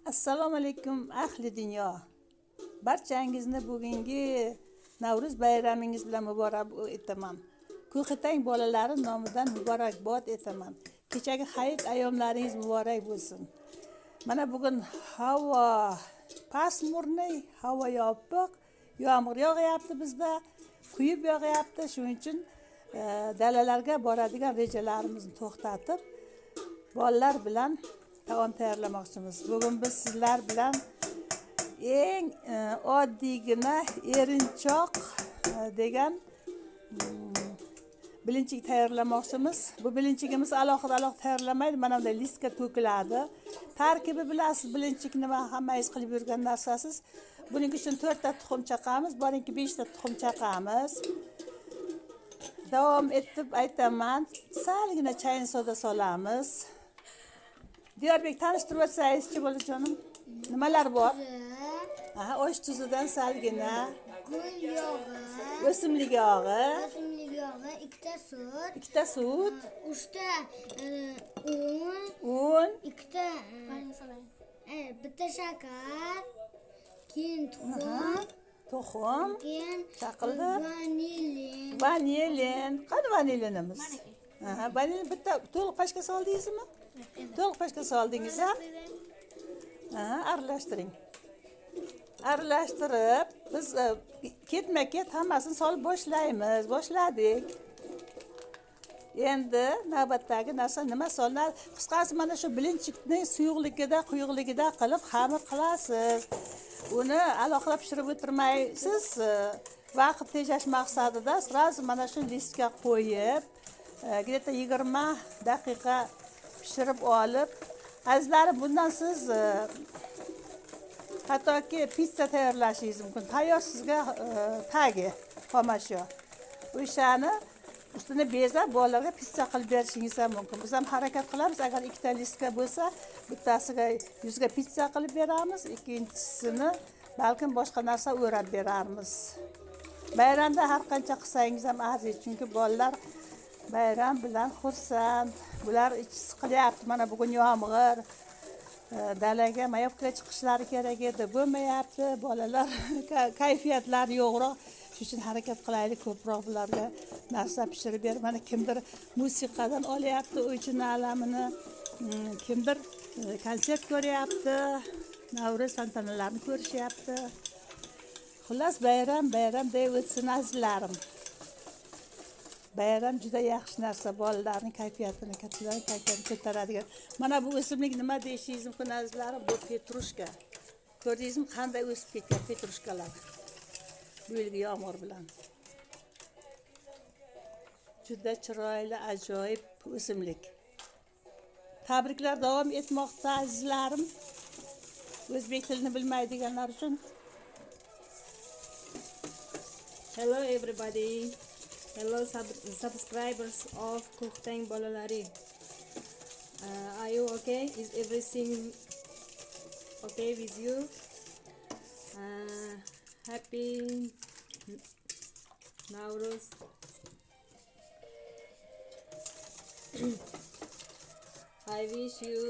Assalomu alaykum, ahli dunyo. Barchangizni bugungi Navro'z bayramingiz bilan muborak etaman. Ko'xitang bolalari nomidan muborakbod etaman. Kechagi hayit ayyomlaringiz muborak bo'lsin. Mana bugun havo pasmurniy, havo yopiq, yomg'ir yog'yapti bizda, quyib yog'yapti. Shuning uchun dalalarga boradigan rejalarimizni to'xtatib, bolalar bilan taom tayyorlamoqchimiz. Bugun biz sizlar bilan eng oddiygina erinchoq degan bilinchik tayyorlamoqchimiz. Bu bilinchigimiz alohida alohida tayyorlamaydi, mana bunday listga to'kiladi. Tarkibi bilasiz, bilinchik nima, hammangiz qilib yurgan narsasiz. Buning uchun 4 ta tuxum chaqamiz, boringki 5 ta tuxum chaqamiz. Davom etib aytaman, salgina chayin soda solamiz. Diyorbek, tanishtirib o'tsangizchi bolajonim, nimalar bor? Aha, osh tuzidan salgina, gul yog'i, o'simlik yog'i, o'simlik yog'i, 2 ta sut, 2 ta sut, 3 ta un, un, 2 ta bitta shakar, keyin tuxum, keyin chaqildi, vanilin. Vanilin. Qani vanilinimiz? Aha, vanilin bitta to'liq pashka soldingizmi? To'liq pashka soldingiz, ha? Aha, aralashtiring. Aralashtirib, biz ketma-ket hammasini solib boshlaymiz. Boshladik. Endi navbatdagi narsa nima solinadi? Qisqasi mana shu bilinchikning suyuqligida, quyuqligida qilib xamir qilasiz. Uni alohida pishirib o'tirmaysiz. Vaqt tejash maqsadida sразу mana shu listga qo'yib, где-то 20 daqiqa pishirib olib, azizlarim, bundan siz hattoki pitsa tayyorlashingiz mumkin. Tayyor sizga tagi xomashyo. O'shani ustini bezab bolalarga pitsa qilib berishingiz ham mumkin. Biz ham harakat qilamiz, agar 2 ta listka bo'lsa, bittasiga yuzga pitsa qilib beramiz, ikkinchisini balkim boshqa narsa o'rab berarmiz. Bayramda har qancha qilsangiz ham arziydi, chunki bolalar bayram bilan xursand. Bular ichi siqilyapti. Mana bugun yomg'ir. Dalaga mayovkaga chiqishlari kerak edi, bo'lmayapti. Bolalar kayfiyatlari yo'qroq. Shuning uchun harakat qilaylik, ko'proq bularga narsa pishirib berib. Mana kimdir musiqadan olyapti o'ychin alamini, kimdir konsert ko'ryapti, Navro'z tantanalarini ko'rishyapti. Xullas, bayram bayram deb o'tsin azizlarim. Bayram juda yaxshi narsa, bolalarning kayfiyatini, kattalarning kayfiyatini ko'taradigan. Mana bu o'simlik nima deyishingiz mumkin azizlarim? Bu petrushka. Ko'rdingizmi qanday o'sib ketgan petrushkalar? Bu yilgi yomg'ir bilan. Juda chiroyli, ajoyib o'simlik. Tabriklar davom etmoqda azizlarim. O'zbek tilini bilmaydiganlar uchun. Hello everybody. Hello subscribers of Ko'xtang Bolalari. Are you okay? Is everything okay with you? Happy Nowruz. I wish you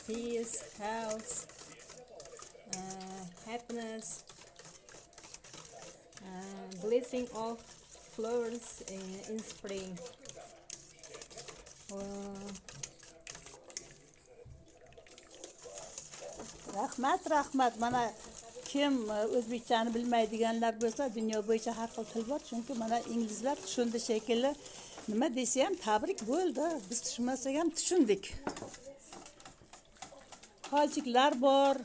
peace, health, happiness, blessing of flowers in spring. Rahmat, rahmat. Mana kim o'zbekchani bilmaydiganlar bo'lsa, dunyo bo'yicha har xil til bor, chunki mana inglizlar tushundi shekilli. Nima desa ham tabrik bo'ldi. Biz tushunmasak ham tushundik. Tojiklar bor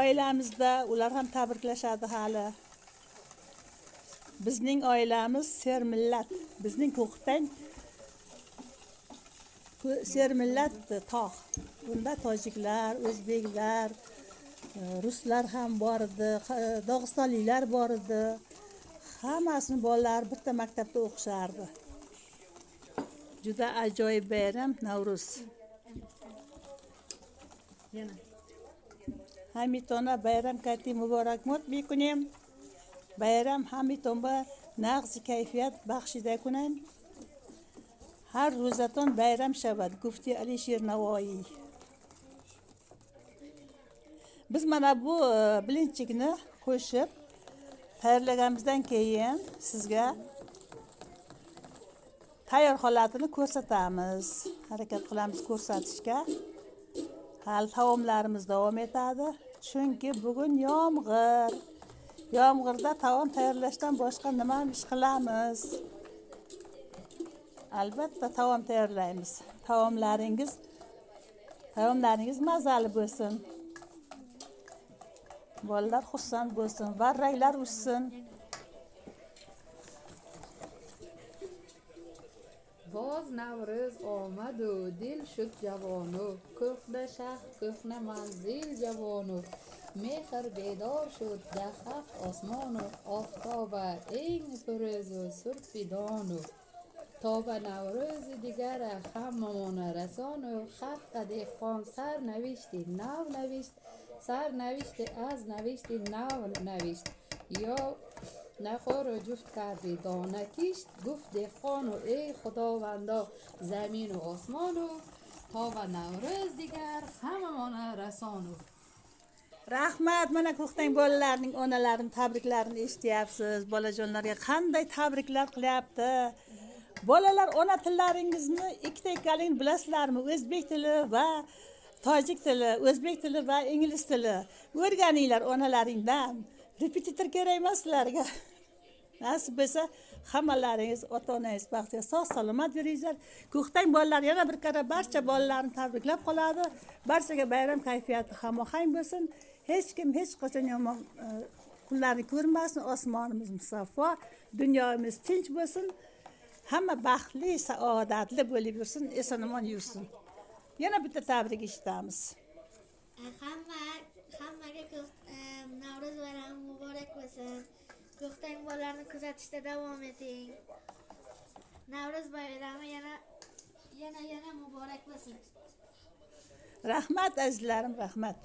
oilamizda, ular ham tabriklashadi hali. Bizning oilamiz sermillat. Bizning Ko'xtang sermillat tog'. Bunda tojiklar, o'zbeklar, ruslar ham bor edi, dog'istonliklar bor edi. Hammasini bolalari bitta maktabda o'qishardi. Juda ajoyib bayram Navro'z. Yana. Hamitona bayram kati muborakmod mekunim. Bayram hamitonba naqzi kayfiyat baxshida kunam. Har ro'zaton bayram shavad, gufti Alisher Navoiy. Biz mana bu blinchikni qo'shib tayyorlaganimizdan keyin sizga tayyor holatini ko'rsatamiz. Harakat qilamiz ko'rsatishga. Hali taomlarimiz davom etadi. Chunki bugun yomg'ir. Yomg'irda taom tayyorlashdan boshqa nima ish qilamiz? Albatta taom tayyorlaymiz. Taomlaringiz mazali bo'lsin. Bolalar xursand bo'lsin, varraklar uchsin. Boz Navruz omadu dil shud javonu, ko'hna shahr, ko'hna manzil javonu, mehr bedor shud dahaft osmonu, oftoba eng firuzu surfidonu, toba Navruzi digara hammamona rasonu, xalqqa dehqon sar navishti nav navisht, sar navishti az navishti nav navisht, yo نخور جفت کردی دانه کشت، گفت دهقان و ای خداوندا زمین و آسمان و تا و نوروز دیگر هممان رسان. Rahmat. Mana ko'ktang bolalarning onalarini tabriklarini eshityapsiz. Bolajonlarga qanday tabriklar qilyapti. Bolalar, ona tillaringizni ikkita ekanligini bilasizlarmi? O'zbek tili va tojik tili, o'zbek tili va ingliz tili. O'rganinglar onalaringdan. Repetitor kerak emas sizlarga. Nasib bo'lsa hammalaringiz ota-onangiz baxtiga sog' salomat yuringlar. Ko'ktang bolalar yana bir karra barcha bolalarni tabriklab qoladi. Barchaga bayram kayfiyati hamohang bo'lsin. Hech kim hech qachon yomon kunlarni ko'rmasin. Osmonimiz musaffo, dunyomiz tinch bo'lsin. Hamma baxtli, saodatli bo'lib yursin, eson-omon yursin. Yana bitta tabrik eshitamiz. Hammaga Navruz bayrami muborak bo'lsin. Ko'ktang bolalarni kuzatishda davom eting. Navruz bayrami yana yana yana muborak bo'lsin. Rahmat azizlarim, rahmat.